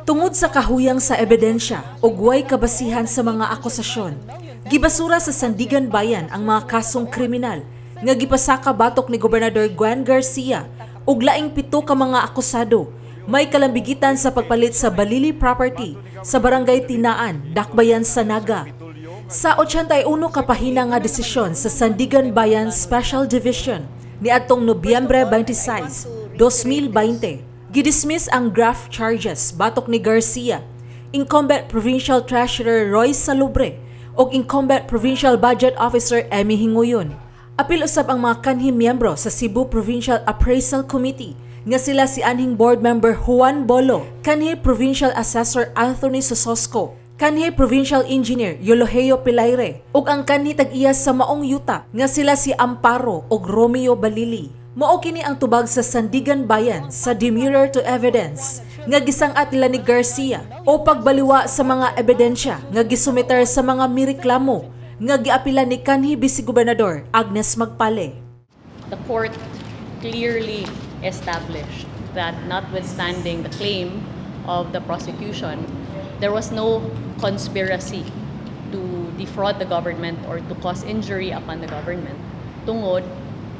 Tungod sa kahuyang sa ebidensya ug way kabasihan sa mga akusasyon, gibasura sa Sandiganbayan ang mga kasong kriminal nga gipasaka batok ni Gobernador Gwen Garcia ug laing pito ka mga akusado may kalambigitan sa pagpalit sa Balili property sa Barangay Tinaan, Dakbayan sa Naga. Sa 81 ka pahina nga desisyon sa Sandiganbayan Special Division niadtong Nobyembre 26, 2020, gidismiss ang graft charges batok ni Garcia, incumbent Provincial Treasurer Roy Salubre ug incumbent Provincial Budget Officer Emmy Hinguyon. Apil usab ang mga kanhi miyembro sa Cebu Provincial Appraisal Committee nga sila si anhing board member Juan Bolo, kanhi Provincial Assessor Anthony Sososco, kanhi Provincial Engineer Eulogio Pilayre, ug ang kanhi tag-iya sa maong yuta nga sila si Amparo ug Romeo Balili. Mao kini ang tubag sa Sandiganbayan sa demurrer to evidence nga gisang-at nila ni Garcia o pagbaliwa sa mga ebidensya nga gisumiter sa mga mireklamo nga giapila ni kanhi Vice Gobernador Agnes Magpale. The court clearly established that notwithstanding the claim of the prosecution, there was no conspiracy to defraud the government or to cause injury upon the government. Tungod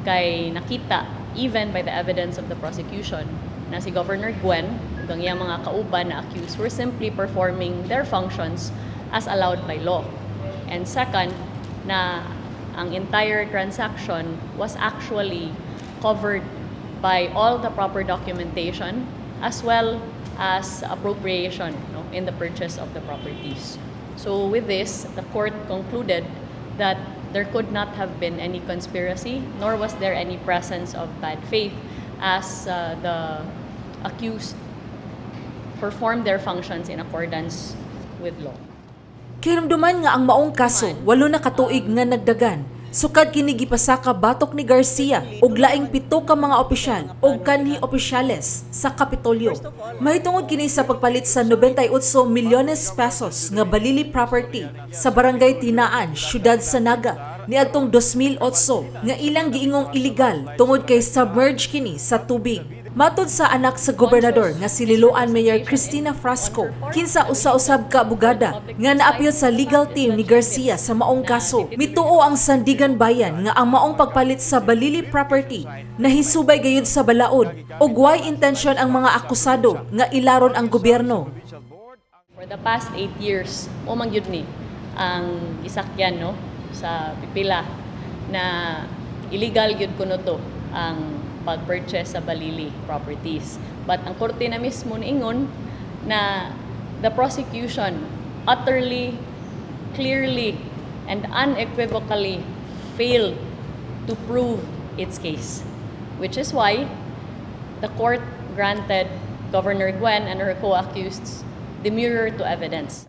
kay nakita even by the evidence of the prosecution na si Governor Gwen ug ang iyang mga kauban na accused were simply performing their functions as allowed by law. And second, na ang entire transaction was actually covered by all the proper documentation as well as appropriation, no, in the purchase of the properties. So with this, the court concluded that there could not have been any conspiracy, nor was there any presence of bad faith as the accused performed their functions in accordance with law. Kinumduman nga ang maong kaso walo na katuig nga nagdagan. Sukad kini gipasaka batok ni Garcia ug laing pito ka mga opisyal ug kanhi opisyales sa Kapitolyo. Mahitungod kini sa pagpalit sa 98 milyones pesos nga Balili property sa Barangay Tinaan, Syudad sa Naga niadtong 2008 nga ilang giingong illegal tungod kay submerge kini sa tubig. Matod sa anak sa gobernador nga si Liloan Mayor Cristina Frasco, kinsa usa-usab ka abogada nga naapil sa legal team ni Garcia sa maong kaso. Mituo ang Sandiganbayan nga ang maong pagpalit sa Balili property nahisubay gayud sa balaod ug way intensyon ang mga akusado nga ilaron ang gobyerno. For the past 8 years, mao man gyud ni ang gisakyan, no, sa pipila na illegal gyud kuno to ang pag-purchase sa Balili properties. But ang korte na mismo niingon na the prosecution utterly, clearly, and unequivocally failed to prove its case. Which is why the court granted Governor Gwen and her co-accused demurrer to evidence.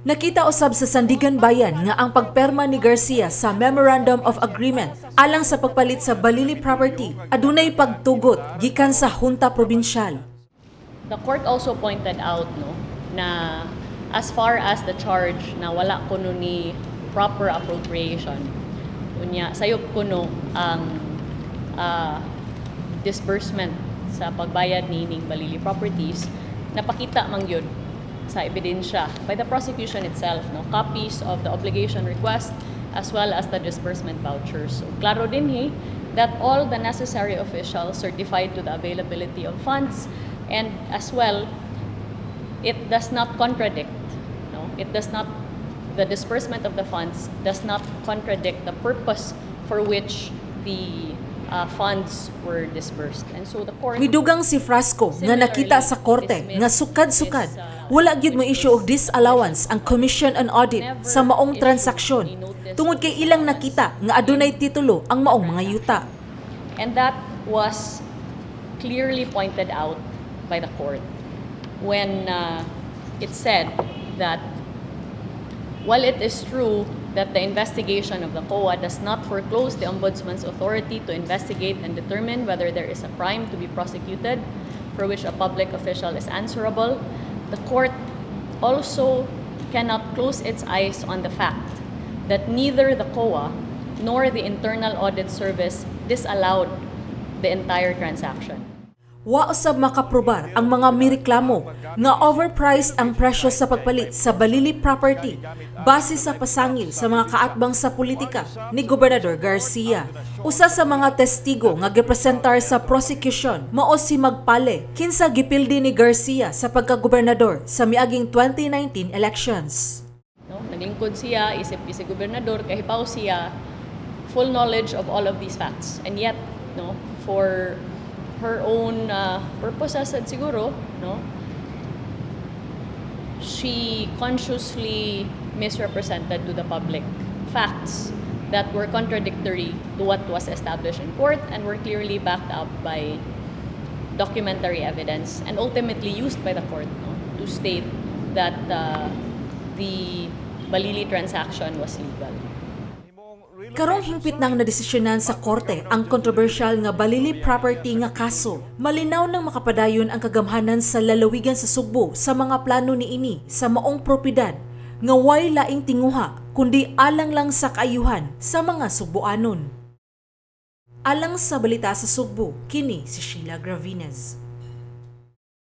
Nakita usab sa Sandiganbayan nga ang pagperma ni Garcia sa Memorandum of Agreement alang sa pagpalit sa Balili property adunay pagtugot gikan sa Junta Probinsyal. The court also pointed out, no, na as far as the charge na wala kuno ni proper appropriation, unya sayop kuno ang disbursement sa pagbayad ni ining Balili properties, napakita man gyud sa ebidensya by the prosecution itself, no, copies of the obligation request as well as the disbursement vouchers. So klaro dinhi that all the necessary officials certified to the availability of funds, and as well it does not contradict, no, it does not the disbursement of the funds does not contradict the purpose for which the funds were disbursed. And so the court Midugang si Frasco nga nakita sa korte nga sukad-sukad wala gyud mo issue og disallowance ang Commission on Audit sa maong transaksyon tungod kay ilang nakita nga adunay titulo ang maong mga yuta. And that was clearly pointed out by the court when it said that while it is true that the investigation of the COA does not foreclose the Ombudsman's authority to investigate and determine whether there is a crime to be prosecuted for which a public official is answerable, the court also cannot close its eyes on the fact that neither the COA nor the Internal Audit Service disallowed the entire transaction. Wa usab makaprobar ang mga mireklamo nga overpriced ang presyo sa pagpalit sa Balili property base sa pasangil sa mga kaatbang sa politika ni Gobernador Garcia. Usa sa mga testigo nga gipresentar sa prosecution mao si Magpale, kinsa gipildi ni Garcia sa pagkagobernador sa miaging 2019 elections. No? Naglingkod siya isip vice gobernador, kahibaw siya, full knowledge of all of these facts. And yet, no, for her own purposes at siguro, no, she consciously misrepresented to the public facts that were contradictory to what was established in court and were clearly backed up by documentary evidence and ultimately used by the court, no, to state that the Balili transaction was legal. Karong hingpit nang nadesisyonan sa korte ang kontrobersyal nga Balili property nga kaso, malinaw nang makapadayon ang kagamhanan sa lalawigan sa Sugbo sa mga plano niini sa maong propiedad nga way laing tinguha kundi alang lang sa kaayuhan sa mga Sugboanon. Alang sa Balita sa Sugbo, kini si Sheila Gravines.